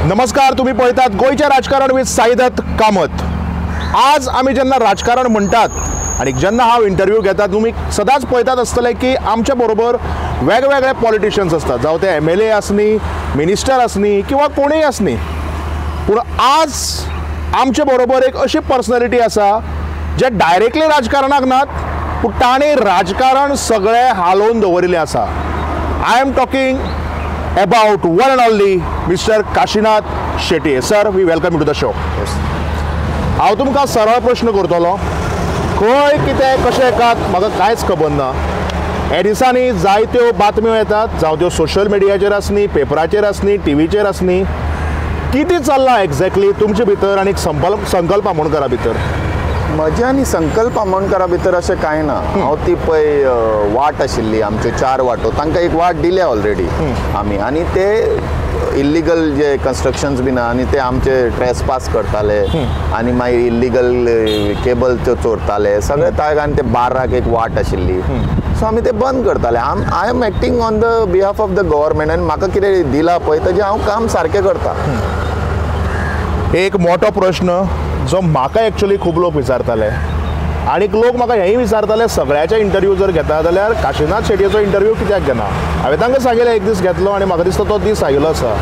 नमस्कार, तुम्ही पळयतात गोंयचें राजकारण विथ साईदत्त कामत. आज आमी जेन्ना राजकारण म्हणटात आनी जेन्ना हांव इंटरव्यू घेता, तुमी सदांच पळयतात आसतले की आमच्या बरोबर वेगवेगळे पॉलिटिशियन्स आसतात, जावं ते MLA आसनी, मिनिस्टर आसनी किंवा कोणूय आसनी. पूण आज आमचे बरोबर एक अशी पर्सनॅलिटी आसा जे डायरेक्टली राजकारणाक नात, पूण ताणें राजकारण सगळें हालोवन दवरिल्लें आसा. I am talking about one and only Mister Kashinath Shetye. Sir, we welcome you to the show. हांव तुमकां सरळ प्रश्न करतलो, खंय कितें कशें येतात म्हाका कांयच खबर ना. हे दिसांनी जायत्यो बातम्यो येतात, जावं त्यो सोशल मिडियाचेर आसनी, पेपराचेर आसनी, टिवीचेर आसनी. कितें चल्लां एक्झॅक्टली तुमचे भितर आनी संकल्प आमोणकरा भितर? म्हज्या आनी संकल्प आमोणकरा भितर अशें कांय ना. हांव ती पळय वाट आशिल्ली आमच्यो चार वाटो, तांकां एक वाट दिल्या ऑलरेडी आमी, आनी ते इल्लिगल जे कन्स्ट्रक्शन्स बीन आनी ते आमचे ट्रेसपास करताले आनी मागीर इल्लिगल केबल त्यो चोरताले सगळे ताका, आनी ते बार्राक एक वाट आशिल्ली, सो आमी ते बंद करताले. I am acting on the behalf of the government आनी म्हाका कितें दिलां पळय ताजें हांव काम सारकें करता. एक मोठो प्रश्न जो म्हाका एक्चुअली खूब लोक विचारताले आनी लोक म्हाका हेंय विचारताले, सगळ्याचे इंटरव्यू जर घेता जाल्यार काशिनाथ शेटयेचो इंटरव्यू कित्याक घेना? हांवें तांकां सांगिल्लें एक दीस घेतलो आनी म्हाका दिसता तो दीस आयिल्लो आसा.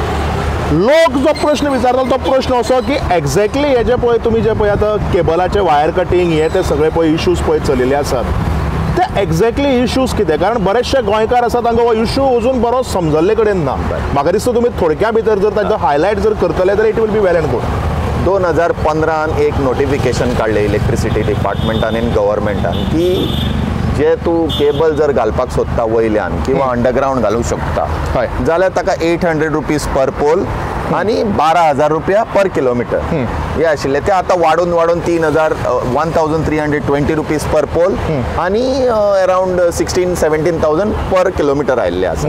लोक जो प्रश्न विचारतालो तो प्रश्न असो की एक्झॅक्टली हे जे पळय तुमी जे पळय आतां केबलाचे वायर कटींग हे ते सगळे पळय इश्यूज पळय चलिल्ले आसात, ते एक्झॅक्टली इश्यूज कितें? कारण बरेचशे गोंयकार आसा तांकां हो इश्यू अजून बरो समजल्ले कडेन ना. म्हाका दिसता तुमी थोडक्या भितर जर तांकां हायलायट जर करतले जाल्यार it will be well and good. 2015 एक नोटिफिकेशन काडलें इलेक्ट्रिसिटी डिपार्टमेंटान आनी गव्हर्मेंटान की जे तूं केबल जर घालपाक सोदता वयल्यान किंवा अंडरग्रावंड घालूंक शकता जाल्यार ताका 800 रुपीज पर पोल आनी 12,000 रुपया पर किलोमिटर हे आशिल्ले. ते आतां वाडून वाडून 3,000 1,320 रुपीज पर पोल आनी अरावंड 16-17,000 पर किलोमिटर आयिल्ले आसा.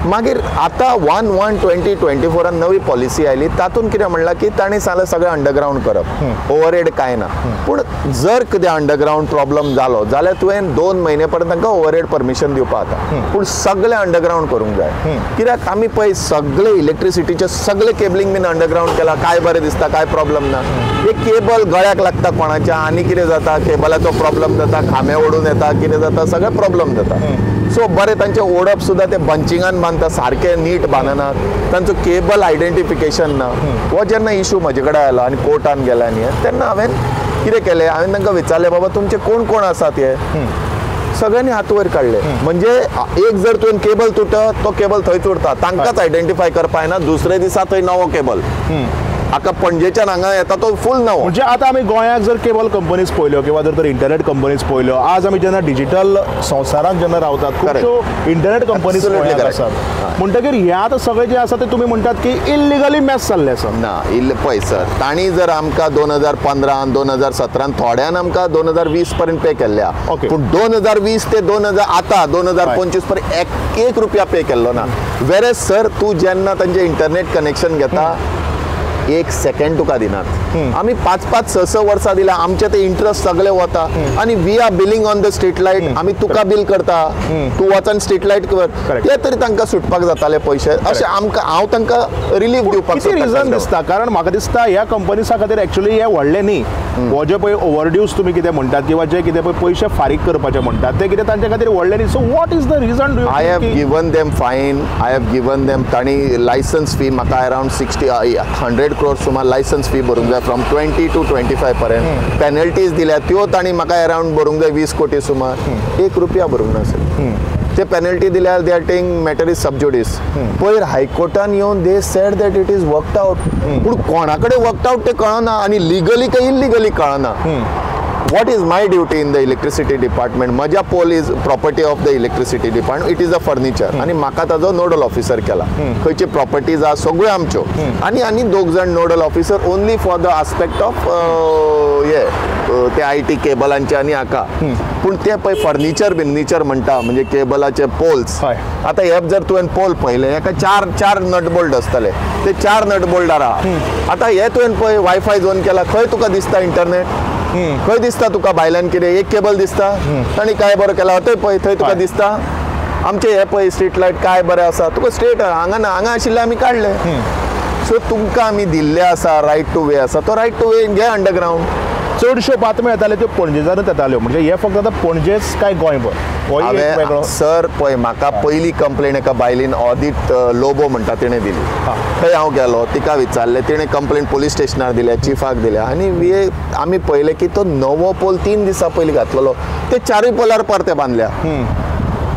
मागीर आतां 1/1/2024 नवी पॉलिसी आयली, तातूंत कितें म्हणलां की तांणी सांगलें सगळें अंडरग्रावंड करप, ओवरहेड कांय ना. पूण जर कितें अंडरग्रावंड प्रॉब्लम जालो जाल्यार तुवें 2 म्हयने पर्यंत तांकां ओवरहेड परमिशन दिवपाक जाता, पूण सगळें अंडरग्रावंड करूंक जाय. कित्याक आमी पळय सगळे इलेक्ट्रिसिटीचे सगळे केबलिंग बीन अंडरग्रावंड केला, काय बरें दिसता, काय प्रॉब्लम ना. एक केबल गळ्याक लागता कोणाच्या आनी कितें जाता, केबलाचो प्रॉब्लम जाता, खांबे ओडून येता, कितें जाता, सगळें प्रॉब्लम जाता. सो बरें तांचें ओडप सुद्दां ते बंचिंगान बांदता, सारकें नीट बांदनात, तांचो केबल आयडेंटिफिकेशन ना. हो जेन्ना इशू म्हजे कडेन आयलो आनी कोर्टान गेले आनी तेन्ना हांवें कितें केलें, हांवें तांकां विचारलें बाबा तुमचे कोण कोण आसात हे, सगळ्यांनी हात वयर काडले. म्हणजे एक जर तुवें केबल तुटत तो केबल थंयच उरता, तांकांच आयडेंटिफाय करपा येना. दुसरे दिसा थंय नवो केबल आका पणजेच्यान हांगा येता तो फूल नवो. म्हणजे आतां आमी गोंयाक जर केबल कंपनीज पळयल्यो किंवा जर तर इंटरनेट कंपनीज पळयल्यो, आज आमी जेन्ना डिजिटल संवसारांत जेन्ना रावतात खुबश्यो इंटरनेट कंपनीज गोंयांत आसात, म्हणटकीर हे आतां सगळें जें आसा तें तुमी म्हणटात की इल्लिगली मॅस जाल्लें आसा. ना पळय सर, तांणी जर आमकां 2015 2017 थोड्यान आमकां 2020 पर्यंत पे केल्ल्या, पूण 2020 ते 2000 आतां 2025 पर्यंत एक रुपया पे केल्लो ना. वेरेज सर तूं जेन्ना तांचें इंटरनेट कनेक्शन घेता एक सेकंड तुका दिनात. आमी 5-5, 6-6 वर्सां दिला, आमचे ते इंट्रस्ट सगळे वता आनी we are billing on the street light. आमी तुका बील करता, तूं वचन स्ट्रीट लायट कर, ते तरी तांकां सुटपाक जाताले पयशे. अशें आमकां हांव तांकां रिलीफ दिवपाक रिजन दिसता, कारण म्हाका दिसता ह्या कंपनीसा खातीर एक्चुअली हे व्हडलें न्ही. हो जे पळय ओवरड्यूज तुमी कितें म्हणटात किंवा जे कितें पळय पयशे फारीक करपाचे म्हणटात ते कितें तांचे खातीर व्हडलें न्ही. So what is the reason? I have given them fine, I have given them तांणी लायसन्स फी म्हाका अरावंड 100 crore सुमार लायसन्स फी भरूंक जाय फ्रॉम 20 to 25 पर्यंत. पेनल्टीज दिल्या त्यो तांणी म्हाका अरावंड भरूंक जाय 20 कोटी सुमार. एक रुपया भरूंक ना सर. ते पेनल्टी दिल्यार they are taking matter is sub judice. पयर हायकोर्टान येवन they said that it is worked out, पूण कोणा कडेन वर्कड आवट तें कळना आनी लिगली काय इल्लिगली कळना. What is my duty in the electricity department? म्हज्या pole is property of the electricity department, it is a furniture आनी म्हाका ताजो नोडल ऑफिसर केला. खंयची प्रॉपर्टीज आहा सगळ्यो आमच्यो, आनी आनी दोग जाण nodal officer only for the aspect of हे ते IT केबलांचे आनी हाका. पूण ते पळय फर्निचर बिर्निचर म्हणटा, म्हणजे केबलाचे पोल्स. आतां हे जर तुवें पोल पळयले हेका 4 नट बोल्ट आसतले, ते 4 नट बोल्टार आहा. आतां हे तुवें पळय वायफाय झोन केला, खंय तुका दिसता इंटरनेट? खंय दिसता तुका भायल्यान कितें? एक केबल दिसता तांणी काय बरो केला थंय पळय, थंय तुका दिसता. आमचे हे पळय स्ट्रीट लायट काय बरें आसा, तुका स्ट्रेट हांगा ना, हांगा आशिल्ले आमी काडले. सो तुमकां आमी दिल्ले आसा रायट टू वे आसा, तो रायट टू वे घे अंडरग्रावंड. चडश्यो बातम्यो येताल्यो त्यो पणजेच्यानूच येताल्यो, म्हणजे हे फक्त आतां पणजेच काय गोंयभर? हांवें सर पळय म्हाका पयली कंप्लेन एका बायलेन ऑदित लोबो म्हणटा तिणें दिली. थंय हांव गेलो, तिका विचारलें, तिणें कंप्लेन पोलीस स्टेशनार दिल्या, चिफाक दिल्या आनी आमी पळयलें की तो नवो पोल 3 दिसां पयलीं घातलेलो, ते 4 पोलार परते बांदल्या.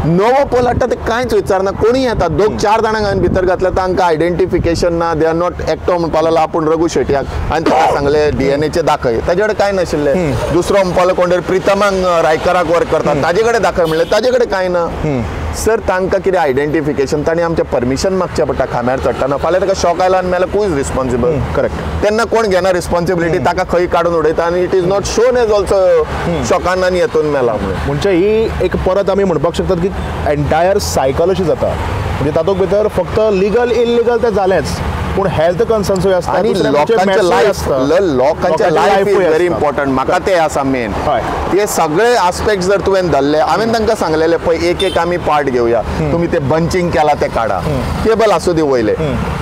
नवो पोल हाडटा ते कांयच विचारना, कोणी येता 2-4 जाणांक हांवें भितर घातल्या, तांकां आयडेंटिफिकेशन ना, they are not. एकटो म्हणपाक लागलो आपूण रघू शेटयाक आनी ताका सांगलें डीएनएचे दाखय, ताजे कडेन कांय नाशिल्लें. दुसरो म्हणपाक लागलो कोण तरी प्रितमाक रायकराक वर्क करता, ताजे कडेन दाखय म्हणलें, ताजे कडेन कांय ना. सर तांकां कितें आयडेंटिफिकेशन, तांणी आमचें परमिशन मागचें पडटा खांब्यार चडटना. फाल्यां ताका शॉक आयला आनी मेल्यार who is responsible? Correct. तेन्ना कोण घेना रिस्पॉन्सिबिलिटी, ताका खंय काडून उडयता आनी it is not shown as also शॉकान आनी हेतून मेला म्हणून. म्हणजे ही एक परत आमी म्हणपाक शकतात की एंटायर सायकल अशी जाता, म्हणजे तातूंत भितर फक्त लिगल इलिगल तें जालेंच, पूण हेल्थ कन्सर्न्सूय आसता आनी लोकांचें लायफ, लोकांचें लायफ is very important. म्हाका तें आसा मेन, ते सगळे आस्पेक्ट जर तुवें धरले, हांवें तांकां सांगलेलें पळय एक एक आमी पार्ट घेवया, तुमी ते बंचींग केला ते काडा, केबल आसूं दी वयले,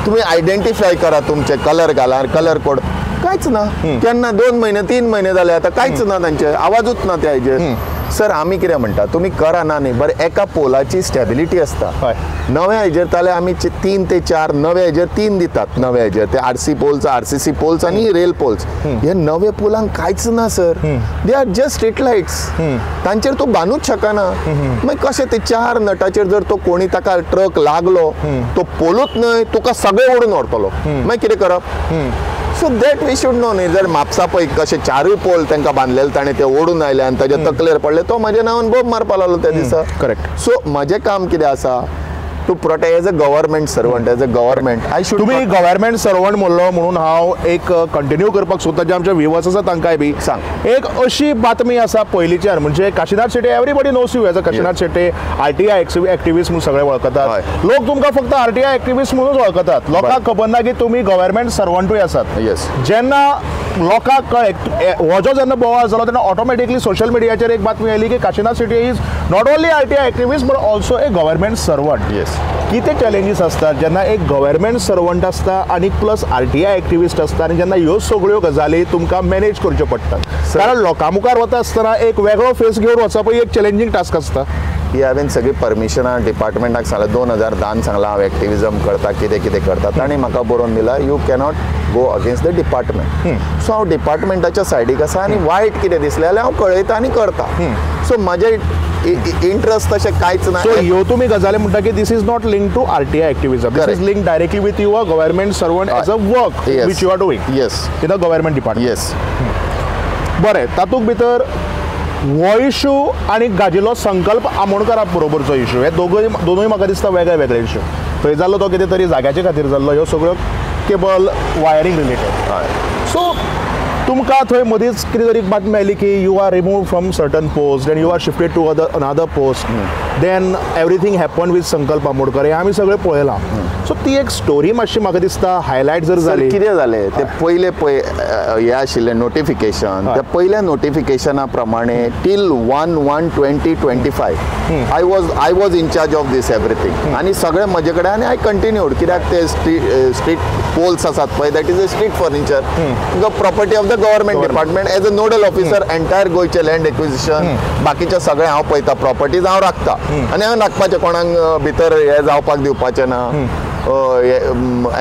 तुमी आयडेंटिफाय करा, तुमचे कलर घाला, कलर कोड, कांयच ना. केन्ना 2 म्हयने 3 म्हयने जाले आतां कांयच ना, तांचे आवाजूच ना त्या हेजेर. सर आमी कितें म्हणटा, तुमी करा ना न्ही, बरें एका पोलाची स्टेबिलिटी आसता. नव्या हेजेर जाल्यार आमी 3 ते 4, नव्या हेजेर 3 दितात, नव्या हेजेर ते RC poles, RCC poles आनी रेल पोल्स. हे नवे पोलांक कांयच ना sir, they are just street lights, तांचेर तूं बांदूच शकना. मागीर कशें ते 4 नटाचेर जर तो कोणी ताका ट्रक लागलो, तो पोलूच न्हय तुका सगळें ओडून व्हरतलो, मागीर कितें करप? So that we should know न्ही. जर म्हापसा पळय कशे 4 पोल तांकां बांदलेले, ताणें ते ओडून आयले आनी ताच्या तकलेर पडले, तो म्हज्या नांवान बोब मारपाक लागलो त्या दिसा. करेक्ट. सो म्हजें काम कितें आसा, to protect as a government servant, as a government I should. तुमी गव्हर्मेंट सर्वंट म्हणलो म्हणून हांव एक कंटिन्यू करपाक सोदता, जे आमचे व्युवर्स आसा तांकांय बी सांग. एक अशी बातमी आसा पयलींच्यान, म्हणजे Kashinath Shetye, everybody knows you as a Kashinath Shetye, RTI activist म्हणून सगळे वळखतात. लोक तुमकां फक्त आरटीआय एक्टिविस्ट म्हणूनच वळखतात, लोकांक खबर ना की तुमी गव्हर्मेंट सर्वंटूय आसात. येस. जेन्ना लोकांक कळ्ळें, हो जो जेन्ना बोवाळ जालो तेन्ना ऑटोमॅटिकली सोशल मिडियाचेर एक बातमी आयली की Kashinath Shetye is not only RTI activist but also a government servant. Yes. कितें चॅलेंजीस आसतात जेन्ना एक गव्हर्मेंट सर्वंट आसता आनी प्लस आरटीआय एक्टिविस्ट आसता, आनी जेन्ना ह्यो सगळ्यो गजाली तुमकां मॅनेज करच्यो पडटात, कारण लोकां मुखार वता आसतना एक वेगळो फेस घेवन वचप ही एक चॅलेंजींग टास्क आसता. ही हांवें सगळीं परमिशनां डिपार्टमेंटाक सांगलां, 2010 सांगलां हांव एक्टिविजम करता, कितें कितें करता, तांणी म्हाका बरोवन दिलां you cannot go against the department. So हांव डिपार्टमेंटाच्या सायडीक आसा आनी वायट कितें दिसलें जाल्यार हांव कळयता आनी करता. सो म्हजें इंट्रस्ट तशें कांयच ना. सो ह्यो तुमी गजाली म्हणटा की this is not link to RTI activism, this is link directly with your government servant as a work which you are doing. Yes, in the government department. Yes. बरें, तातूंत भितर हो इशू आनी गाजिल्लो संकल्प आमोणकरा बरोबरचो इशू, हे दोनूय म्हाका दिसता वेगळे वेगळे इशू. थंय जाल्लो तो कितें तरी जाग्याचे खातीर जाल्लो, ह्यो सगळ्यो केबल वायरींग रिलेटेड. सो तुमकां थंय मदींच कितें तरी बातमी आयली की you are remove from certain post and you are shifted to other another post, then everything happen with Sankalp Amonkar, हें आमी सगळें पळयलां. सो ती एक स्टोरी मातशी म्हाका दिसता हायलायट जर जाली. कितें जालें ते पयले पळय हें आशिल्लें नोटिफिकेशन, त्या पयल्या नोटिफिकेशना प्रमाणे till 1/1/2025 I was in charge of this everything आनी सगळें म्हजे कडेन, आनी I continued. कित्याक ते स्ट्रीट पोल्स आसात पळय, that is a street furniture, the property of the government department. As a nodal officer entire गोंयचें लँड एक्विजिशन बाकीचें सगळें हांव पळयता, प्रॉपर्टीज हांव राखता आनी हांवें राखपाचें, कोणाक भितर हें जावपाक दिवपाचें ना,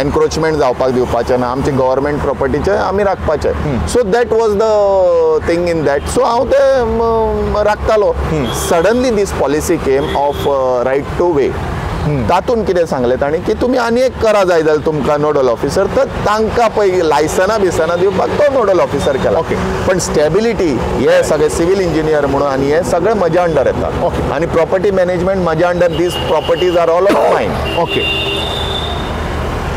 एनक्रोचमेंट जावपाक दिवपाचें ना, आमचे गव्हर्मेंट प्रॉपर्टीचे आमी राखपाचें. So that was the thing in that. So हांव तें राखतालो. Suddenly this policy came of right to way, तातूंत कितें सांगलें तांणी की तुमी आनी एक करा जाय जाल्यार तुमकां नोडल ऑफिसर, तर तांकां पळय लायसनां बिसनां दिवपाक तो नोडल ऑफिसर केला. ओके. पण स्टेबिलिटी हे सगळे सिव्हील इंजिनियर म्हणून आनी हे सगळें म्हज्या अंडर येता. ओके. आनी प्रॉपर्टी मॅनेजमेंट म्हज्या under, these properties are all of mine. Okay.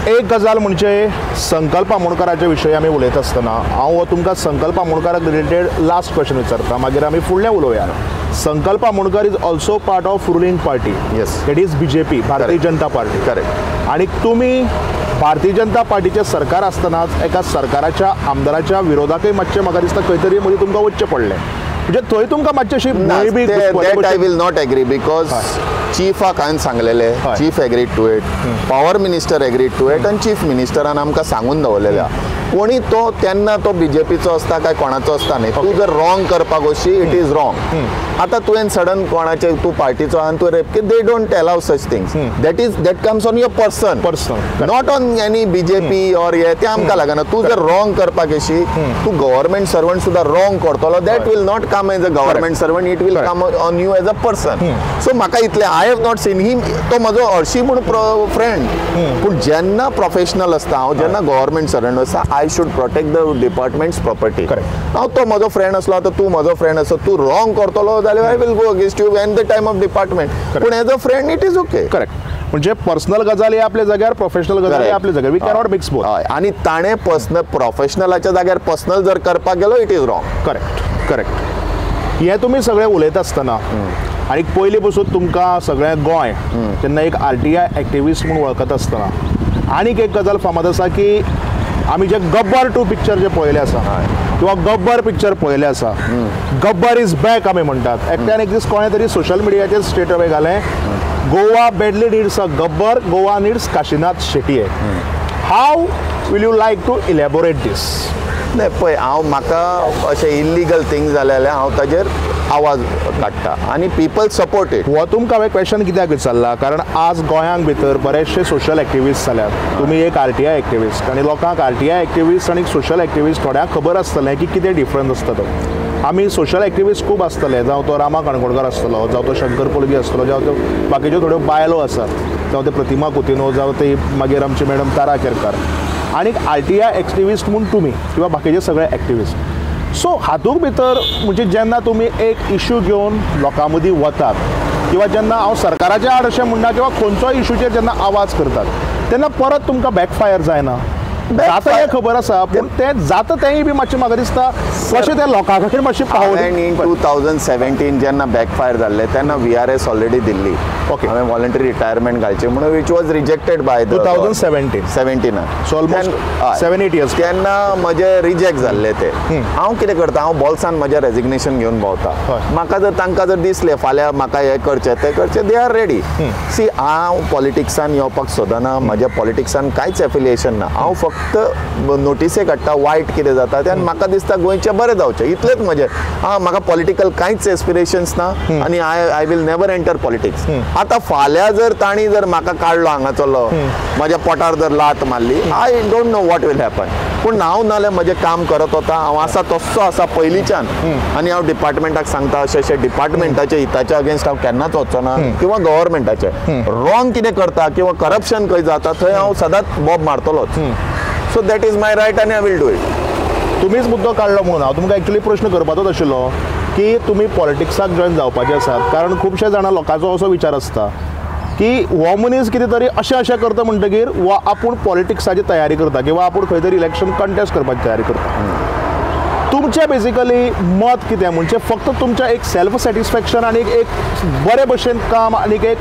एक गजाल म्हणजे संकल्प आमोणकराच्या विशयी आमी उलयता आसतना हांव हो तुमकां संकल्प आमोणकराक रिलेटेड लास्ट क्वेश्चन विचारता, मागीर आमी फुडलें उलोवया. Sankalp Amonkar is also part of ruling party. Yes. It is BJP, Bharatiya Janata Party. Correct. आनी तुमी भारतीय जनता पार्टीचें सरकार आसतनाच एका सरकाराच्या आमदाराच्या विरोधाकय मातशें म्हाका दिसता खंय तरी मदीं तुमकां वचचें पडलें. म्हणजे थंय तुमकां मातशी that I will not agree because चिफाक हांवें सांगलेलें, chief agreed to it, power minister agreed to it आनी चीफ मिनिस्टरान आमकां सांगून दवरलेलें. कोणी तो तेन्ना तो बीजेपीचो आसता काय कोणाचो आसता न्ही, तूं जर रॉंग करपाक वचशी it is wrong. आतां तुवें सडन कोणाचे तूं पार्टीचो आनी तूं rape, they don't allow such things. That is that comes on your person, not on any BJP or हे तें आमकां लागना. तूं जर रॉंग करपाक येशी, तूं गव्हर्मेंट सर्वंट सुद्दां रॉंग करतलो, that will not come as a government servant, it will come on you as a person. So म्हाका इतलें I have not seen him, तो म्हजो हरशी म्हूण फ्रेंड, पूण जेन्ना प्रोफेशनल आसता हांव, जेन्ना गव्हर्मेंट सर्वंट आसता, I should protect the department's property. हांव तो म्हजो फ्रेंड आसलो, आतां तूं म्हजो फ्रेंड आसलो, तूं रॉंग करतलो जाल्यार I will go against you when the time of department, पूण as a friend it is okay. Correct. म्हणजे पर्सनल गजाली आपल्या जाग्यार, प्रोफेशनल गजाली आपल्या जाग्यार, we cannot mix both. हय, आनी ताणें पर्सनल प्रोफेशनलाच्या जाग्यार पर्सनल जर करपाक गेलो it is wrong. Correct correct. हें तुमी सगळें उलयता आसतना आनी पयलीं पसून तुमकां सगळें गोंय जेन्ना एक आरटीआय एक्टिविस्ट म्हूण वळखत आसतना आनीक एक गजाल फामाद आसा की आमी जे गब्बर 2 पिक्चर जे पळयलें आसा किंवा गब्बर पिक्चर पळयलें आसा, गब्बर is back आमी म्हणटात. एकट्यान एक दीस कोणें तरी सोशल मिडियाचेर स्टेट अवे घालें, Goa badly needs a Gabbar, Goa needs Kashinath Shetye. How will you like to elaborate this? नाही पळय, हांव म्हाका अशें इल्लिगल थिंग जालें जाल्यार हांव ताजेर आवाज काडटा आनी पीपल सपोर्ट it. हो तुमकां हांवें क्वेश्चन कित्याक विचारला, कारण आज गोंयांक भितर बरेचशे सोशल एक्टिविस्ट जाल्यात. तुमी एक आरटीआय एक्टिविस्ट आनी लोकांक आरटीआय एक्टिविस्ट आनी सोशल एक्टिविस्ट थोड्यांक खबर आसतलें की कितें डिफरन्स आसता तो. आमी सोशल एक्टिविस्ट खूब आसतले, जावं तो रामा काणकोणकार आसतलो, जावं तो शंकर पोलगी आसतलो, जावं त्यो बाकीच्यो थोड्यो बायलो आसात, जावं ते प्रतिमा कुतिनो, जावं ते मागीर आमची मॅडम तारा केरकार, आनी आरटीआय एक्टिविस्ट म्हूण तुमी किंवा बाकीचे सगळे एक्टिविस्ट. सो हातूंत भितर म्हणजे जेन्ना तुमी एक इशू घेवन लोकां मदीं वतात किंवा जेन्ना हांव सरकाराच्या आड अशें म्हणना किंवा खंयचोय इशूचेर जेन्ना आवाज करतात तेन्ना परत तुमकां बॅकफायर जायना? जाता हें खबर आसा, पूण तें जाता तेंय बी मातशें म्हाका दिसता कशें तें लोकां खातीर मातशें पावोवचें. इन 2017 जेन्ना बॅकफायर जाल्लें तेन्ना VRS already दिल्ली, ओके, हांवें वॉलंटरी रिटायरमेंट घालचें म्हणून, which was rejected by 2017, so almost 7-8 years. तेन्ना म्हजें रिजेक्ट जाल्लें तें. हांव कितें करता, हांव बॉल्सान म्हजें रेजिग्नेशन घेवन भोंवता. म्हाका जर तांकां जर दिसलें फाल्यां म्हाका हें करचें तें करचें, they are ready. सी, हांव पॉलिटिक्सान येवपाक सोदना, म्हज्या पॉलिटिक्सान कांयच एफिलिएशन ना. हांव फक्त नोटिसे काडटा वायट कितें जाता तें, आनी म्हाका दिसता गोंयचें बरें जावचें, इतलेंच म्हजें. आं, म्हाका पॉलिटिकल कांयच एस्पिरेशन्स ना आनी I will never enter politics. आतां फाल्यां जर तांणी जर म्हाका काडलो हांगाचलो, म्हज्या पोटार जर लात मारली, I don't know what will happen. पूण हांव नाल्यार म्हजें काम करत वता, हांव आसा तस्सो आसा पयलींच्यान, आनी हांव डिपार्टमेंटाक सांगता अशें अशें डिपार्टमेंटाच्या हिताच्या अगेन्स्ट हांव केन्नाच वचचो ना, किंवा गव्हर्मेंटाचे रॉंग कितें करता किंवा करप्शन खंय जाता थंय हांव सदांच बॉब मारतलोच. So that is my right आनी I will do it. तुमीच मुद्दो काडलो म्हणून हांव तुमकां एक्चुअली प्रश्न करपाचोच आशिल्लो की तुमी पॉलिटिक्साक जॉयन जावपाचे आसात, कारण खुबशे जाणां लोकांचो असो विचार आसता की हो मनीस कितें तरी अशें अशें करता म्हणटकीर वा आपूण पॉलिटिक्साची तयारी करता किंवा आपूण खंय तरी इलेक्शन कंटेस्ट करपाची तयारी करता. तुमचें बेसिकली मत कितें, म्हणजे फक्त तुमचें एक सेल्फ सॅटिस्फॅक्शन आनी एक बरे भशेन काम आनी एक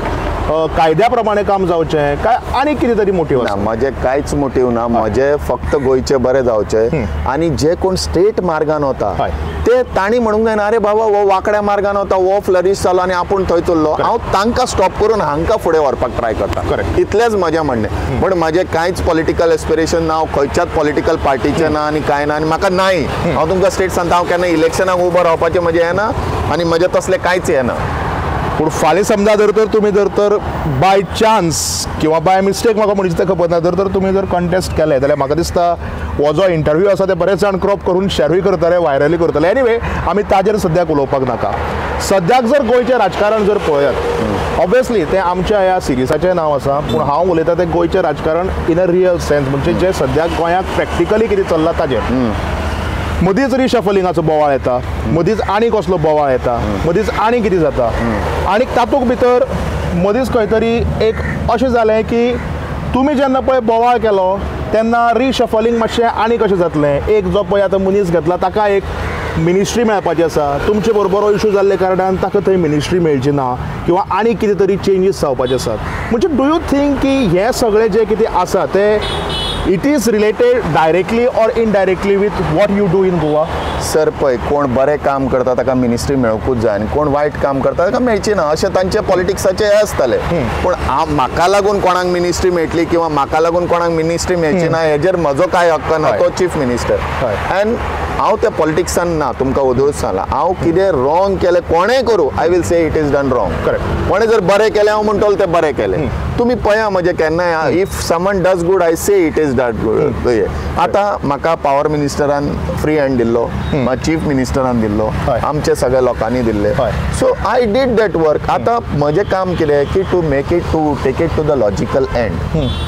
कायद्या प्रमाणे काम जावचें काय आनी कितें तरी मोटीव? ना, म्हजें कांयच मोटीव ना. म्हजें फक्त गोंयचें बरें जावचें आनी जे कोण स्ट्रेट मार्गान वता ते तांणी म्हणूंक जायना अरे बाबा हो वांकड्या मार्गान वता, हो फ्लरीश जालो आनी आपूण थंय चल्लो. हांव तांकां स्टॉप करून हांकां फुडें व्हरपाक ट्राय करता, इतलेंच म्हजें म्हणणें. पण म्हजें कांयच पॉलिटिकल एस्पिरेशन ना, हांव खंयच्याच पॉलिटिकल पार्टीचें ना आनी कांय ना, आनी म्हाका नाय. हांव तुमकां स्ट्रेट सांगता, हांव केन्ना इलेक्शनाक उबो रावपाचें म्हजें येना आनी म्हजें तसलें कांयच येना. पूण फाल्यां समजा जर तर तुमी जर तर बाय चान्स किंवा बाय मिस्टेक म्हाका म्हणचे तें खबर ना, जर तर तुमी जर कंटेस्ट केलें जाल्यार म्हाका दिसता हो जो इंटरव्यू आसा ते बरेच जाण क्रॉप करून शॅरूय करतले, व्हायरलूय करतले. एनिवे, आमी ताजेर सद्याक उलोवपाक नाका. सद्याक जर गोंयचें राजकारण जर पळयत, ऑब्वियसली तें आमच्या ह्या सिरिसाचें नांव आसा, पूण हांव उलयतां तें गोंयचें राजकारण इन अ रियल सेन्स, म्हणजे जें सद्याक गोंयांत प्रॅक्टिकली कितें चल्लां ताजेर. मदींच रिशफलिंगाचो बोवाळ येता, मदींच आनी कसलो बोवाळ येता, मदींच आनी कितें जाता, आनी तातूंत भितर मदींच खंय तरी एक अशें जालें की तुमी जेन्ना पळय बोवाळ केलो तेन्ना रिशफलिंग मातशें आनी कशें जातलें. एक जो पळय आतां मनीस घेतला ताका एक मिनिस्ट्री मेळपाची आसा, तुमचे बरोबर हो इशू जाल्ले कारणान ताका थंय मिनिस्ट्री मेळची ना किंवा आनी कितें तरी चेंजीस जावपाचे आसात. म्हणजे do you think की हें सगळें जें कितें आसा तें It is related directly or indirectly with what you do in Goa? Sir पळय, कोण बरें काम करता ताका मिनिस्ट्री मेळोवकूच जाय आनी कोण वायट काम करता ताका मेळची ना, अशें तांचे पॉलिटिक्साचे हें आसतलें. पूण म्हाका लागून कोणाक मिनिस्ट्री मेळटली किंवा म्हाका लागून कोणाक मिनिस्ट्री मेळची ना हेजेर म्हजो कांय हक्क ना, तो चीफ मिनिस्टर. अँड हांव त्या पॉलिटिक्सान ना, तुमकां वदोळूच सांगलां. हांव कितें रॉंग केलें कोणें करूं, I will say it is done wrong. Correct. कोणें जर बरें केलें हांव म्हणटलो तें बरें केलें. तुमी पळया म्हजें केन्नाय, if someone does good I say it is done good. आतां म्हाका पावर मिनिस्टरान फ्री हँड दिल्लो, चीफ मिनिस्टरान दिल्लो, आमचे सगळे लोकांनी दिल्ले. So I did that work. आतां म्हजें काम कितें की to make it, to take it to the logical end.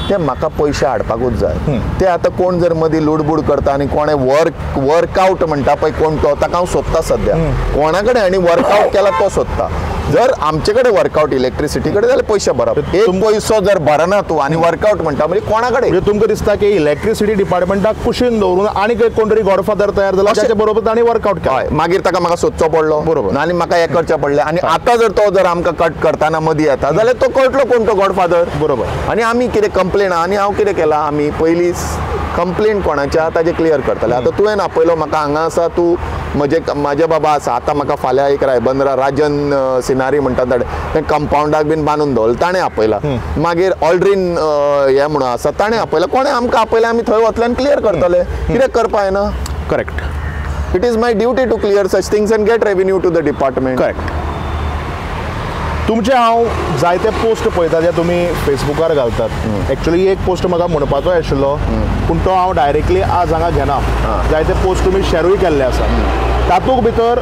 ते म्हाका पयशे हाडपाकूच जाय. ते आतां कोण जर मदीं लुडबूड करता आनी कोणें वर्कआवट म्हणटा पळय कोण तो, ताका हांव सोदता सद्या कोणा कडेन आनी वर्कआवट केला तो सोदता. जर आमचे कडेन वर्कआवट इलेक्ट्रिसिटी कडेन जाल्यार पयशे भरप, एक पयसो जर भरना तूं आनी वर्कआवट म्हणटा म्हणजे कोणा कडेन. म्हणजे तुमकां दिसता की इलेक्ट्रिसिटी डिपार्टमेंटाक कुशीन दवरून आनी कोण तरी गॉडफादर तयार जाला ताचे बरोबर तांणी वर्कआवट केला. हय, मागीर ताका म्हाका सोदचो पडलो, बरोबर, आनी म्हाका हें करचें पडलें. आनी आतां जर तो जर आमकां कट करतना मदीं येता जाल्यार तो कळटलो कोण तो गॉडफादर. बरोबर. आनी आमी कितें कंप्लेन, आनी हांव कितें केलां, आमी पयलीं कंप्लेन कोणाच्या ताजें क्लियर करतले. आतां तुवें आपयलो म्हाका हांगा आसा, तूं म्हजे म्हाजे बाबा आसा. आतां म्हाका फाल्यां एक रायबंदरा राजन सिनारी म्हणटा ताणें तें कंपावंडाक बीन बांदून दवरलें, ताणें आपयला. मागीर ऑल्ड्रीन हें म्हणून आसा, ताणें आपयला. कोणें आमकां आपयलें आमी थंय वतले आनी क्लियर करतले. कितें करपा जायना? Correct. It is my duty to clear such things and get revenue to the department. Correct. तुमचे हांव जायते पोस्ट पळयता जे तुमी फेसबुकार घालतात. एक्चुअली एक पोस्ट म्हाका म्हणपाचो आशिल्लो पूण तो हांव डायरेक्टली आज हांगा घेना. जायते पोस्ट तुमी शॅरूय केल्ले आसा, तातूंत भितर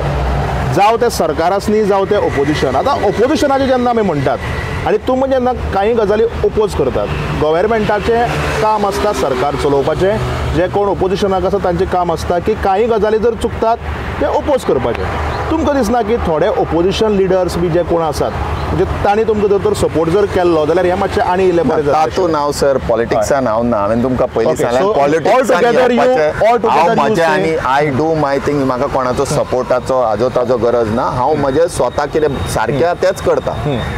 जावं तें सरकार आसनी जावं तें ओपोजिशन. आतां ओपोजिशनाचें जेन्ना आमी म्हणटात आनी तुमी जेन्ना कांय गजाली ओपोज करतात, गव्हर्मेंटाचें काम आसता सरकार चलोवपाचें, जे कोण ओपोजिशनाक आसा तांचें काम आसता की कांय गजाली जर चुकतात ते ओपोज करपाचें. तुमकां दिसना की थोडे ओपोजिशन लिडर्स बी जे कोण आसात म्हणजे तांणी तुमकां जर तर सपोर्ट जर केल्लो जाल्यार हें मातशें आनी इल्लें बरें जातलें? तातूंत हांव सर पॉलिटिक्सान हांव ना. हांवें तुमकां पयलीं सांगलें पॉलिटिक्सान हांव म्हजें आनी I do my thing. म्हाका कोणाचो सपोर्टाचो हाजो ताजो गरज ना. हांव म्हजें स्वता कितें सारकें तेंच करता,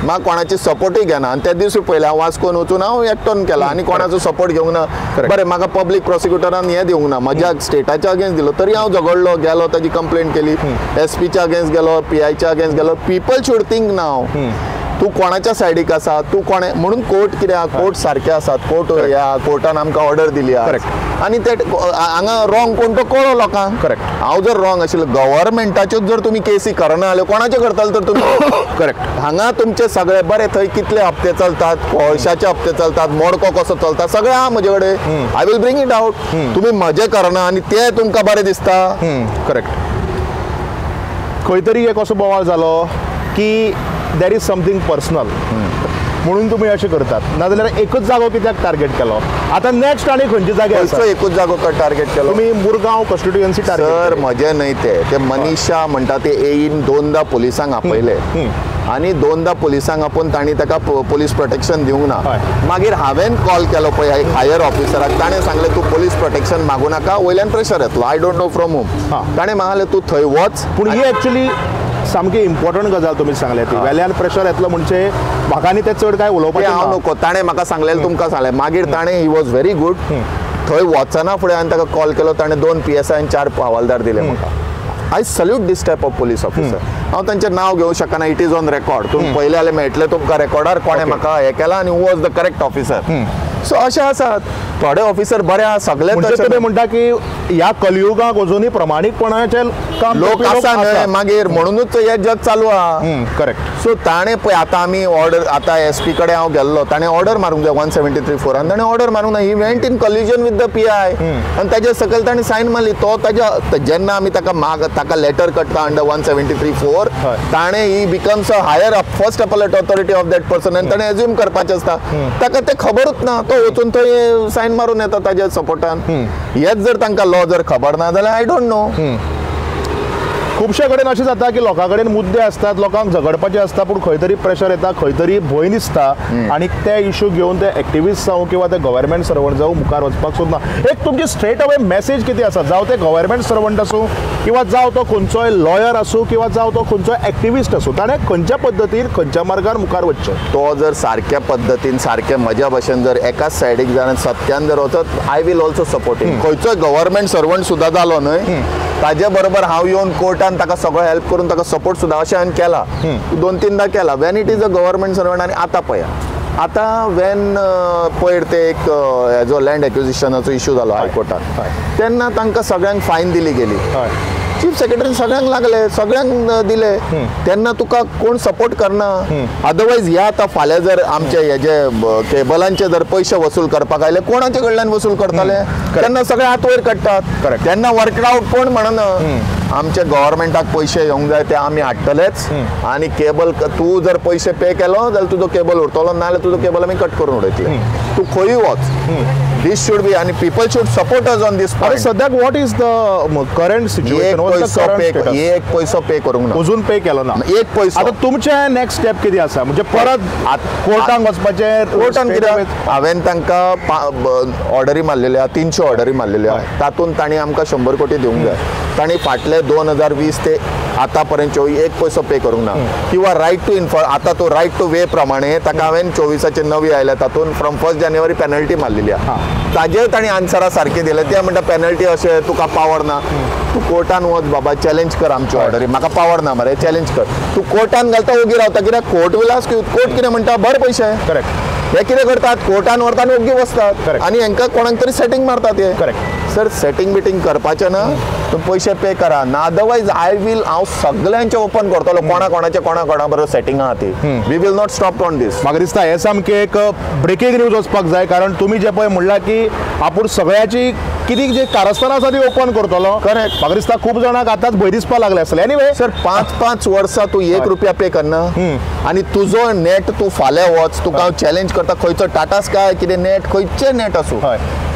म्हाका कोणाची सपोर्टूय घेना. आनी त्या दिसूय पयलें हांव वास्कोन वचून हांव एकटोन केला आनी कोणाचो सपोर्ट घेवंक ना. बरें, म्हाका पब्लीक प्रोसिक्युटरान हें दिवंक ना, म्हज्या स्टेटाच्या अगेन्स्ट दिलो तरी हांव झगडलो, गेलो, ताजी कंप्लेन केली, एसपीच्या अगेन्स्ट गेलो, पीआयच्या अगेन्स्ट गेलो. पीपल should think नाव तूं कोणाच्या सायडीक आसा, तूं कोणे म्हणून. कोर्ट कितें आहा, कोर्ट सारके आसात, कोर्ट ह्या कोर्टान आमकां ऑर्डर दिली आहा आनी ते हांगा रॉंग कोण तो कळ्ळो लोकांक. करेक्ट. हांव जर रॉंग आशिल्लो, गव्हर्मेंटाच्योच जर तुमी केसी करना जाल्यो कोणाच्यो करताले तर तुमी? करेक्ट. हांगा तुमचे सगळे बरे, थंय कितले हप्ते चलतात, कोळशाचे हप्ते चलतात, मोडको कसो चलता, सगळें आहा म्हजे कडेन. I will bring it out. तुमी म्हजें करना आनी ते तुमकां बरें दिसता. करेक्ट. खंय तरी एक असो बोवाळ जालो की there is something personal म्हणून तुमी अशें करतात, नाजाल्यार एकूच जागो कित्याक टार्गेट केलो? आतां नेक्स्ट आनी खंयचे जागे आसा? एकूच जागो टार्गेट केलो तुमी? Murgaon constituency target. सर म्हजें न्हय तें, ते मनीषा म्हणटा ते एईन दोनदा पुलिसांक आपयले आनी दोनदा पुलिसांक आपोवन तांणी ताका पोलीस प्रोटेक्शन दिवंक ना. मागीर हांवें कॉल केलो पळय एक हायर ऑफिसराक, ताणें सांगलें तूं पोलीस प्रोटेक्शन मागूं नाका, वयल्यान प्रेशर येतलो. I don't know from whom. ताणें म्हाका तूं थंय वच. पूण ही एक्चुअली सामकी इम्पॉर्टंट गजाल तुमी सांगले ती, वेल्यान प्रेशर येतलो म्हणजे म्हाका आनी तें चड कांय उलोवपाचें हांव नको. ताणें म्हाका सांगलें, तुमकां सांगलें. मागीर ताणें, he was very good, थंय वचना फुडें हांवें ताका कॉल केलो, ताणें 2 PSI आनी 4 हवालदार दिले म्हाका. I salute this type of police officer. हांव तांचें नांव घेवंक शकना, it is on record. तुमी पयलें जाल्यार मेळटलें तुमकां रेकॉर्डार कोणें म्हाका हें केलां आनी who was the correct officer. So अशें आसात थोडे ऑफिसर बरे आसा, सगळे. तुमी म्हणटा की ह्या कलयुगाक अजुनूय प्रमाणीकपणाचे काम लोक आसा न्हय, मागीर म्हणुनूच हें जग चालू आहा. करेक्ट. सो ताणें पळय आतां आमी ऑर्डर, आतां एसपी कडेन हांव गेल्लो, ताणें ऑर्डर मारूंक जाय 173(4) आनी ताणें ऑर्डर मारूंक ना. He went in collision with the PI आनी ताजे सकयल ताणें सायन मारली. तो ताज्या जेन्ना आमी ताका माग ताका लेटर काडटा अंडर 173(4), ताणें he becomes a higher first appellate authority of that person आनी ताणें एज्यूम करपाचें आसता. ताका तें खबरूच ना, तो वचून थंय सायन मारून येता ताज्या सपोर्टान. हेच जर तांकां लॉ जर खबर ना जाल्यार I don't know. खुबशे कडेन अशें जाता की लोकां कडेन मुद्दे आसतात, लोकांक झगडपाचें आसता, पूण खंय तरी प्रेशर येता, खंय तरी भंय दिसता आनी ते इशू घेवन ते एक्टिविस्ट जावं किंवा ते गव्हर्मेंट सर्वंट जावं मुखार वचपाक सोदना. एक तुमची स्ट्रेट अवे मॅसेज कितें आसा, जावं ते गव्हर्मेंट सर्वंट आसूं किंवा जावं तो खंयचोय लॉयर आसूं किंवा जावं तो खंयचोय एक्टिविस्ट आसूं, ताणें खंयच्या पद्दतीन खंयच्या मार्गान मुखार वचचें? तो जर सारक्या पद्दतीन सारके म्हज्या भशेन जर एकाच सायडीक जावन सत्यान जर वचत, I will also support him. खंयचोय गव्हर्मेंट सर्वंट सुद्दां जालो न्हय ताजे बरोबर हांव येवन कोर्टान ताका सगळो हेल्प करून ताका सपोर्ट सुद्दां अशें हांवें केला, 2-3दा केला. When it is a government servant. आनी आतां पळया, आतां वेन पयर ते एक हेजो लँड एक्विजिशनाचो इशू जालो हायकोर्टान तेन्ना तांकां सगळ्यांक फायन दिली गेली. चीफ सेक्रेटरीन सगळ्यांक लागले, सगळ्यांक दिले. तेन्ना तुका कोण सपोर्ट करना. अदरवायज ह्या आतां फाल्यां जर आमचे हेजे केबलांचे जर पयशे वसूल करपाक आयले कोणाचे कडल्यान वसूल करतले? तेन्ना सगळे हात वयर काडटात. तेन्ना वर्कआउट कोण म्हणना आमच्या गव्हर्मेंटाक पयशे येवंक जाय ते आमी हाडटलेच आनी केबल तूं जर पयशे पे केलो जाल्यार तुजो केबल उरतलो, नाजाल्यार तुजो केबल आमी कट करून उडयतले. तूं खंयूय वच, this should be, आनी people should support us on this point. सद्याक what is the current situation? एक पैसो पे करूंक ना, अजून पे केलो ना एक पैसो. आतां तुमचें नेक्स्ट स्टेप कितें आसा? म्हणजे परत कोर्टान वचपाचें? कोर्टान कितें, हांवें तांकां ऑर्डरी मारलेल्यो आहा, 300 ऑर्डरी मारलेल्यो आहा, तातूंत तांणी आमकां 100 कोटी दिवंक जाय. तांणी फाटले 2020 ते आतां पर्यंत 24 एक पैसो पे करूंक ना. किंवा रायट टू इन्फॉर्म, आतां तो रायट टू वे प्रमाणे ताका हांवें 24 नवी आयल्या तातूंत फ्रॉम 1 जानेवारी पेनल्टी मारलेली आहा. ताजेर तांणी आन्सरां सारकी दिले. ते म्हणटा पेनल्टी अशें तुका पावर ना, तूं कोर्टान वच बाबा, चॅलेंज कर आमची ऑर्डरी, म्हाका पावर ना मरे, चॅलेंज कर. तूं कोर्टान घालता ओगी रावता, कित्याक court will ask you. Court कितें म्हणटा, भर पयशे. करेक्ट. हे कितें करतात, कोर्टान व्हरता आनी ओगी बसतात आनी हेंकां कोणाक तरी सेटींग मारतात. हे करेक्ट सर, सेटींग बिटींग करपाचें ना, तूं पयशे पे करा ना, अदरवायज I will, हांव सगळ्यांचे ओपन करतलो कोणा कोणाचे कोणा कोणा बरोबर सेटींग आहा ती. We will not stop on this. म्हाका दिसता हें सामकें एक ब्रेकींग न्यूज वचपाक जाय, कारण तुमी जें पळय म्हणलां की आपूण सगळ्याची कितें जे कारस्थानां आसा ती ओपन करतलो. करेक्ट. म्हाका दिसता खूब जाणांक आतांच भंय दिसपाक लागले आसतले. एनिवे सर, 5-5 वर्सां तूं 1 रुपया पे करना आनी तुजो नेट तूं फाल्यां वच, तुका हांव चॅलेंज करता, खंयचो टाटा स्काय कितें नेट, खंयचें नेट आसूं,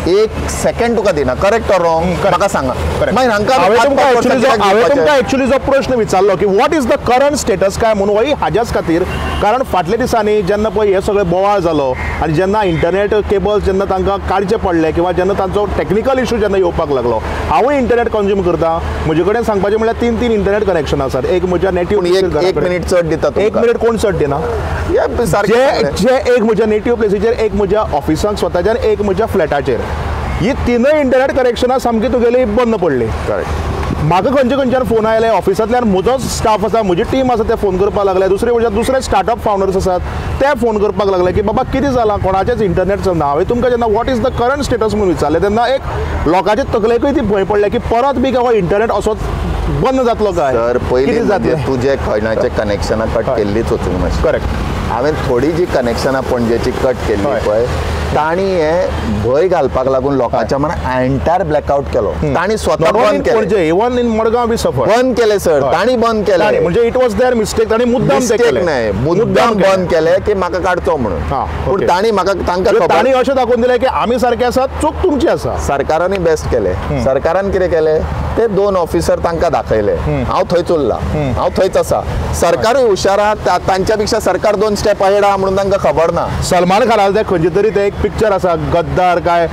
1 सेकंड तुका दिना. करेक्ट ऑर रॉंग म्हाका सांगा. मागीर हांकां हांवें तुमकां एक्चुअली जो प्रश्न विचारलो की what is the current status काय म्हणून, वय हाज्याच खातीर, कारण फाटल्या दिसांनी जेन्ना पळय हे सगळे बोवाळ जालो आनी जेन्ना इंटरनेट केबल्स जेन्ना तांकां काडचे पडले किंवा जेन्ना तांचो टॅक्निकल इशू जेन्ना येवपाक लागलो, हांवूय इंटरनेट कंज्यूम करता, म्हजे कडेन सांगपाचें म्हणल्यार 3-3 इंटरनेट कनेक्शन आसात. एक म्हज्या नेटिव्ह, 1 मिनिट चड दिता, 1 मिनिट कोण चड दिना, जे एक म्हज्या नेटिव्ह प्लेसीचेर, एक म्हज्या ऑफिसाक स्वताच्यान, एक म्हज्या फ्लॅटाचेर, ही 3 इंटरनेट कनेक्शनां सामकी तुगेली बंद पडली. करेक्ट. म्हाका खंयचे खंयच्यान फोन आयले, ऑफिसांतल्यान म्हजोच स्टाफ आसा, म्हजी टीम आसा, ते फोन करपाक लागले. दुसरे म्हणजे दुसरे स्टार्टअप फावंडर्स आसात ते फोन करपाक लागले की बाबा कितें जालां, कोणाचेच इंटरनेट चलना. हांवें तुमकां जेन्ना what is the current status म्हणून विचारलें तेन्ना एक लोकांचे तकलेकूय ती भंय पडल्या की परत बी हो इंटरनेट असोच बंद जातलो काय. सर, पयलीं जातलें तुजें खंयचे कनेक्शनां कट केल्लीच वचूंक ना. करेक्ट. हांवें थोडी जी कनेक्शनां पणजेची कट केल्ली पळय, तांणी हे भंय घालपाक लागून लोकांच्या मनात एंटायर ब्लॅकआउट केलो. तांणी स्वता बंद केलें. इवन इन मडगांव बी सफर बंद केलें सर, तांणी बंद केलें. म्हणजे it was there mistake, तांणी मुद्दाम केलें न्हय, मुद्दाम बंद केलें की म्हाका काडचो म्हणून. पूण तांणी म्हाका तांकां तांणी अशें दाखोवन दिलें की आमी सारके आसात, चूक तुमची आसा. सरकारानूय बेस्ट केलें. सरकारान कितें केलें, ते 2 ऑफिसर तांकां दाखयले, हांव थंयच उरला, हांव थंयच आसा. सरकारूय हुशार आहा, तांच्या पेक्षा सरकार 2 स्टेप अहेड आहा म्हणून तांकां खबर ना. सलमान खानान ते खंयचे तरी ते एक पिक्चर आसा गद्दार काय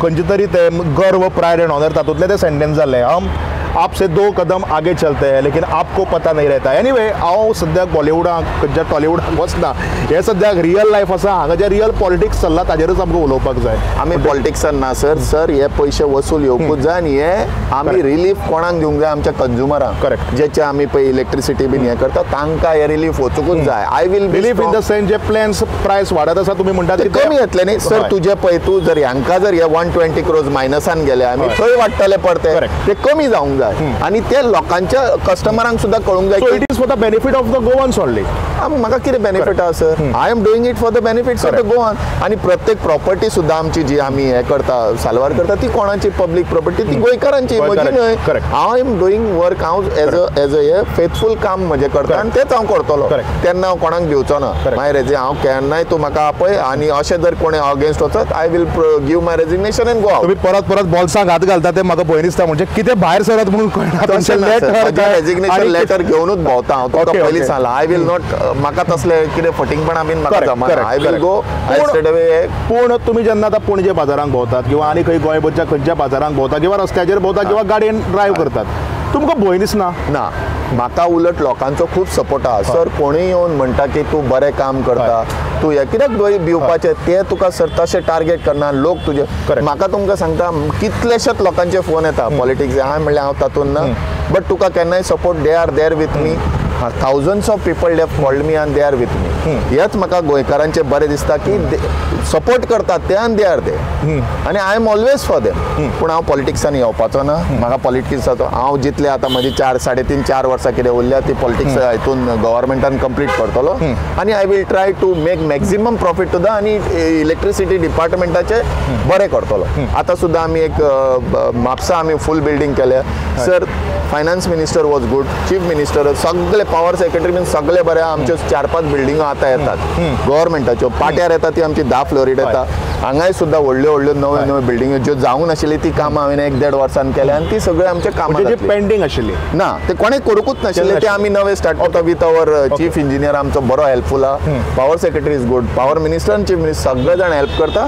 खंयचे तरी ते गर्व प्रायड एंड ऑनर, तातूंतलें ते सेंटेन्स जाल्लें, हम आपसे 2 कदम आगे चलते हैं लेकिन आपको पता नहीं रहता. एनिवे, हांव सद्याक बॉलिवूडाक खंयच्या टॉलिवूडाक वचना, हें सद्याक रियल लायफ आसा, हांगा जें रियल पॉलिटिक्स चल्लां ताजेरूच आमकां उलोवपाक जाय. आमी पॉलिटिक्सान ना सर. सर, हे पयशे वसूल येवकूच जाय आनी हे आमी रिलीफ कोणाक दिवंक जाय, आमच्या कंज्युमरांक. करेक्ट. जेचे आमी पळय इलेक्ट्रिसिटी बीन हें करता तांकां हे रिलीफ वचूंकूच जाय. I will relief in the sense J plans price वाडत आसा तुमी म्हणटात ते कमी येतले न्ही सर. तुजे पळय, तूं जर हांकां जर हे 120 क्रोर्स मायनसान गेले आमी थंय वाडटले परते, ते कमी जावंक जाय आनी ते लोकांच्या कस्टमरांक सुद्दां कळूंक जाय. It is for the benefit of the Goans only. म्हाका कितें बेनिफीट आसा sir? I am doing it for the benefits of the Goan. आनी प्रत्येक प्रॉपर्टी सुद्दां आमची जी आमी हें करता, साल्वार करता, ती कोणाची पब्लीक प्रॉपर्टी, ती गोंयकारांची, म्हजी न्हय. I am doing work, हांव एज अ हे फेथफूल काम म्हजें करता आनी तेंच हांव करतलो. तेन्ना हांव कोणाक दिवचो ना. मागीर हांव केन्नाय तूं म्हाका आपय आनी अशें जर कोणें अगेन्स्ट वचत, I will give my resignation and go out. तुमी परत परत बॉल्सांक हात घालता ते म्हाका भंय दिसता, म्हणजे कितें भायर सरत म्हणून कळना. रेजिग्नेशन लेटर घेवनूच भोंवता हांव, तुका पयलीं सांगलां. I will not, म्हाका तसले कितें फटींगपणां बीन म्हाका जमना. I will go straight away. पूण तुमी जेन्ना आतां पणजे बाजारांक भोंवतात किंवा आनी खंय गोंयभरच्या खंयच्या बाजारांक भोंवता किंवा रस्त्याचेर भोंवता किंवा गाडयेन ड्रायव्ह करतात, तुमकां भंय दिसना? ना, म्हाका उलट लोकांचो खूब सपोर्ट आसा सर. कोणूय येवन म्हणटा की तूं बरें काम करता, तूं हें कित्याक भिवपाचें, ते तुका सर तशें टार्गेट करना लोक तुजे. म्हाका तुमकां सांगता, कितलेशेच लोकांचे फोन येता पॉलिटिक्स, हांवें म्हणलें हांव तातूंत ना, बट तुका केन्नाय support, they are there with me. Thousands of people they have called me and they are with me. हेच म्हाका गोंयकारांचें बरें दिसता की सपोर्ट करतात ते आनी they are there आनी I am always for them. पूण हांव पॉलिटिक्सान येवपाचो ना, म्हाका पॉलिटिक्साचो हांव जितले आतां म्हजी 4, 3.5, 4 वर्सां कितें उरल्या ती पॉलिटिक्स हितून गव्हर्मेंटान कंप्लीट करतलो आनी I will try to make maximum profit to the आनी इलेक्ट्रिसिटी डिपार्टमेंटाचे बरें करतलो. आतां सुद्दां आमी एक म्हापसा आमी फूल बिल्डींग केल्या sir. Finance minister was good, chief minister, सगळे पावर सेक्रेटरी बीन सगळे बरे. आमच्यो 4-5 बिल्डिंगो आतां येतात गव्हर्मेंटाच्यो, पाट्यार येता ती आमची 10 फ्लोरीड येता. हांगाय सुद्दां व्हडल्यो व्हडल्यो नव्यो नव्यो बिल्डिंग्यो ज्यो जावंक नाशिल्ली ती कामां हांवें 1-1.5 वर्सान केल्या आनी ती सगळीं आमच्या कामां पेंडींग आशिल्ली ना, ते कोणें करूंकूच नाशिल्ले, ते आमी नवे स्टार्ट करता विथ our chief engineer आमचो बरो हेल्पफूल आहा. Power secretary is good, power minister आनी चीफ मिनिस्टर सगळे जाण हेल्प करता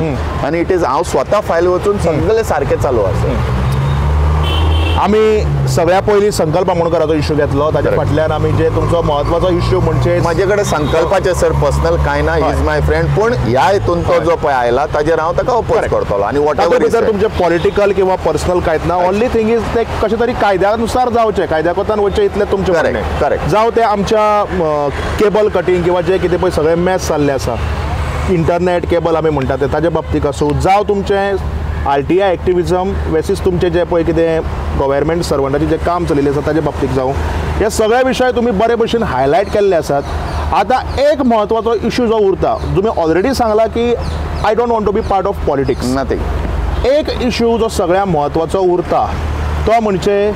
आनी it is हांव स्वता फायल वचून सगळे सारकें चालू आसा. आमी सगळ्या पयलीं संकल्प आमोणकराचो इश्यू घेतलो, ताच्या फाटल्यान आमी जे तुमचो म्हत्वाचो इश्यू म्हणजे म्हजे कडेन संकल्पाचे सर पर्सनल कांय ना, is my friend, पूण ह्या हितून तो जो पळय आयला ताजेर हांव ताका अपोज करतलो आनी what ever जर तुमचे पॉलिटिकल किंवा पर्सनल कांयच ना, ओनली थिंग is ते कशें तरी कायद्यानुसार जावचें, कायद्या कोतान वचचें इतलें तुमचें म्हणणें. करेक्ट. जावं ते आमच्या केबल कटींग किंवा जे कितें पळय सगळें मॅस जाल्लें आसा, इंटरनेट केबल आमी म्हणटात ते ताजे बाबतीक आसूं, जावं तुमचें RTI activism basis तुमचें जें पळय कितें गव्हर्मेंट सर्वंटाचें जें काम चलिल्लें आसा ताजे बाबतीक जावं, हे सगळे विशय तुमी बरे भशेन हायलायट केल्ले आसात. आतां एक म्हत्वाचो इशू जो उरता, तुमी ऑलरेडी सांगला की I don't want to be part of politics, nothing. एक इशू जो सगळ्या म्हत्वाचो उरता तो म्हणजे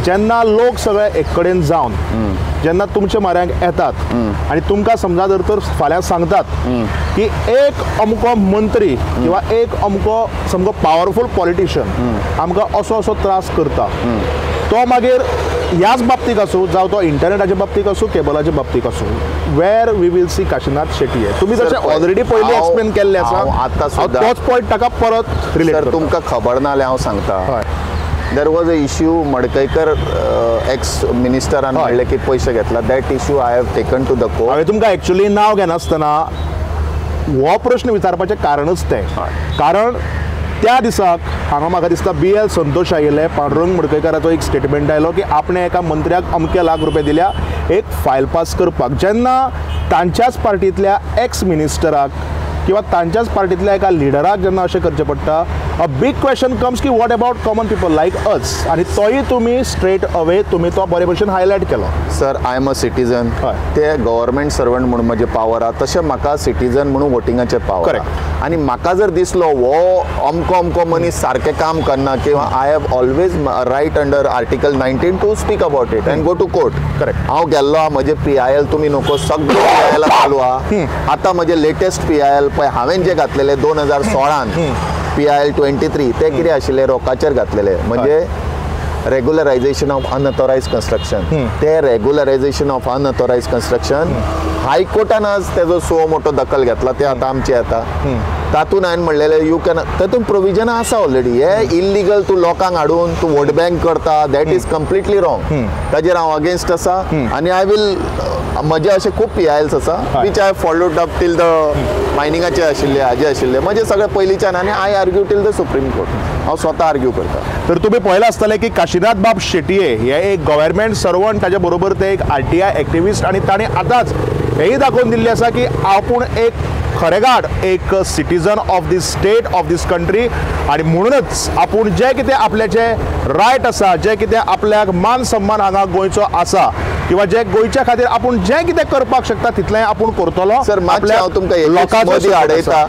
जेन्ना लोक सगळे एक कडेन जावन जेन्ना तुमच्या म्हऱ्यांक येतात आनी तुमकां समजा जर तर फाल्यां सांगतात की एक अमको मंत्री किंवा एक अमको सामको पावरफूल पॉलिटिशियन आमकां असो असो त्रास करता, तो मागीर ह्याच बाबतीक आसूं, जावं तो इंटरनेटाच्या बाबतीक आसूं, केबलाच्या बाबतीक आसूं, where we will see Kashinath Shetye. तुमी जशें ऑलरेडी पयलीं एक्सप्लेन केल्लें आसा, आतां सुद्दां तोच पॉयंट ताका परत रिलेट. तुमकां खबर ना जाल्यार हांव सांगता, there was a issue Madkaikar ex मिनिस्टरान म्हणलें की पयशे घेतला, that issue I have taken to the court. हांवें तुमकां एक्चुअली नांव घेनासतना हो प्रश्न विचारपाचें कारणच तें, कारण त्या दिसाक हांगा म्हाका दिसता BL Santosh आयिल्ले, पांडुरंग मडकयकाराचो एक स्टेटमेंट आयलो की आपणें एका मंत्र्याक अमके लाख रुपये दिल्या एक फायल पास करपाक. जेन्ना तांच्याच पार्टींतल्या एक्स मिनिस्टराक किंवा तांच्याच पार्टींतल्या एका लिडराक जेन्ना अशें करचें पडटा, a big question comes की what about common people like us. आनी तोय तुमी स्ट्रेट अवे तुमी तो बरे भशेन हायलायट केलो. Sir, I am a citizen, ते गव्हर्मेंट सर्वंट म्हणून म्हजें पावर आहा, तशें म्हाका सिटीजन म्हणून वोटिंगाचें पावर. करेक्ट. आनी म्हाका जर दिसलो हो अमको अमको मनीस सारकें काम करना किंवा I have always right under article 19 to speak about it and go to court. Correct. हांव गेल्लो आहा, म्हजें PIL तुमी नको, सगळें PIL चालू आहा. आतां म्हजें लेटेस्ट PIL पळय हांवें जे घातलेले 2016 PIL 23 ते कितें आशिल्ले रोकाचेर घातलेले, म्हणजे रेगुलरायझेशन ऑफ अनऑथोरायज कन्स्ट्रक्शन. ते रेगुलरायझेशन ऑफ अनऑथोरायज कन्स्ट्रक्शन हायकोर्टान आज तेजो सो मोठो दखल घेतला, ते आतां आमचे येता. तातूंत हांवें म्हणलेलें you can, तातूंत प्रोविजन आसा ऑलरेडी. हे इल्लिगल तूं लोकांक हाडून तूं वोट बँक करता, that is completely wrong. ताजेर हांव अगेन्स्ट आसा आनी I will, म्हजे अशे खूब PILs आसा which I followed up till the मायनिंगाचे आशिल्ले, हाजे आशिल्ले, म्हजे सगळे पयलींच्यान, आनी I argue till the supreme court, हांव स्वता आर्ग्यू करता. तर तुमी पळयलां आसतलें की काशीनाथ बाब शेटये हे एक गव्हर्मेंट सर्वंट, ताजे बरोबर ते एक RTI activist, आनी ताणें आतांच हेंय दाखोवन दिल्लें आसा की आपूण एक खरेगाड एक citizen of this state of this country, आनी म्हणूनच आपूण जें कितें आपल्याचें रायट आसा, जें कितें आपल्याक मान सन्मान हांगा गोंयचो आसा, किंवा जे गोंयच्या खातीर आपूण जें कितें करपाक शकता तितलें आपूण करतलो. सर मातशें हांव तुमकां लोकांक आडयता,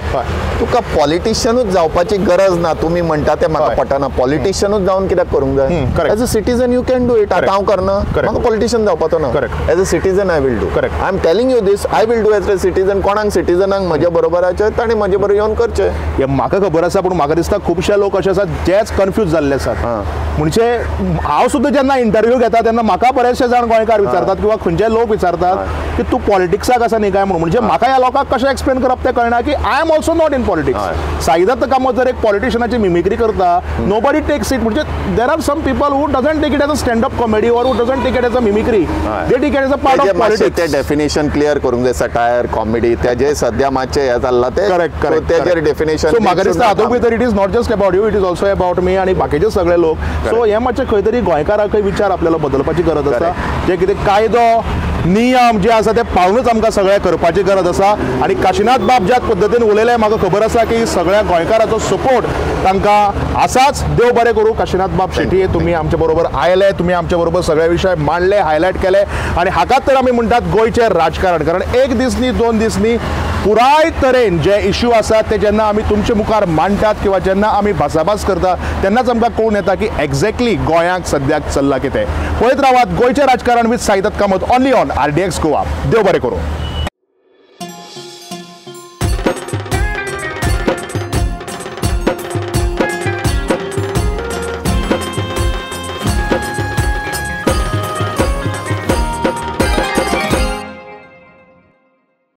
तुका पॉलिटिशियनूच जावपाची गरज ना. तुमी म्हणटा तें म्हाका पटना. पॉलिटिशियनूच जावन कित्याक करूंक जाय? As a citizen you can do it. आतां हांव करना, म्हाका पॉलिटिशियन जावपाचो ना. As a citizen I will do. I am telling you this, I will do as a citizen. कोणाक सिटीजनाक म्हज्या बरोबराचे ताणें म्हजे बरोबर येवन करचें हें म्हाका खबर आसा. पूण म्हाका दिसता खुबशे लोक अशे आसात जेच कन्फ्यूज जाल्ले आसात. म्हणजे हांव सुद्दां जेन्ना इंटरव्यू घेता तेन्ना म्हाका बरेचशे जाण गोंयकार विचारतात किंवा खंयचे लोक विचारतात की तूं पॉलिटिक्साक आसा न्ही काय म्हणून. म्हणजे म्हाका ह्या लोकांक कशें एक्सप्लेन करप तें कळना की I am also not in politics. Saidatt Kamat जर एक पॉलिटिशियनाची मिमिक्री करता, नोबडी टेक्स it. म्हणजे there are some people who doesn't take it as a stand up comedy or who doesn't take it as a mimicry, they take it as a part of politics. ते definition clear करूंक जाय. Satire, comedy तेजे सद्या मातशें हें चल्लां तें. Correct correct. तेजेर डेफिनेशन. सो म्हाका दिसता हातूंत भितर it is not just about you, it is also about me आनी बाकीचे सगळे लोक. सो हे मातशें खंय तरी गोंयकाराकय विचार आपल्याला बदलपाची गरज आसा. जे कितें कायदो नियम जे आसा ते पाळूनच आमकां सगळें करपाची गरज आसा. आनी काशिनाथ बाब ज्या पद्दतीन उलयले म्हाका खबर आसा की सगळ्या गोंयकाराचो सपोर्ट तांकां आसाच. देव बरें करूं काशिनाथ बाब शेट्ये, तुमी आमचे बरोबर आयले, तुमी आमचे बरोबर सगळे विशय मांडले, हायलायट केले. आनी हाकाच तर आमी म्हणटात गोंयचें राजकारण. कारण एक दीस न्ही, दोन दीस न्ही, पुराय तरेन जे इश्यू आसात ते जेन्ना आमी तुमचे मुखार मांडटात किंवा जेन्ना आमी भासाभास करता तेन्नाच आमकां कळून येता की एक्झॅक्टली गोंयांक सद्याक चल्लां कितें. पळयत रावात गोंयचें राजकारण with Saidatt Kamat only on RDX Goa. देव बरें करूं.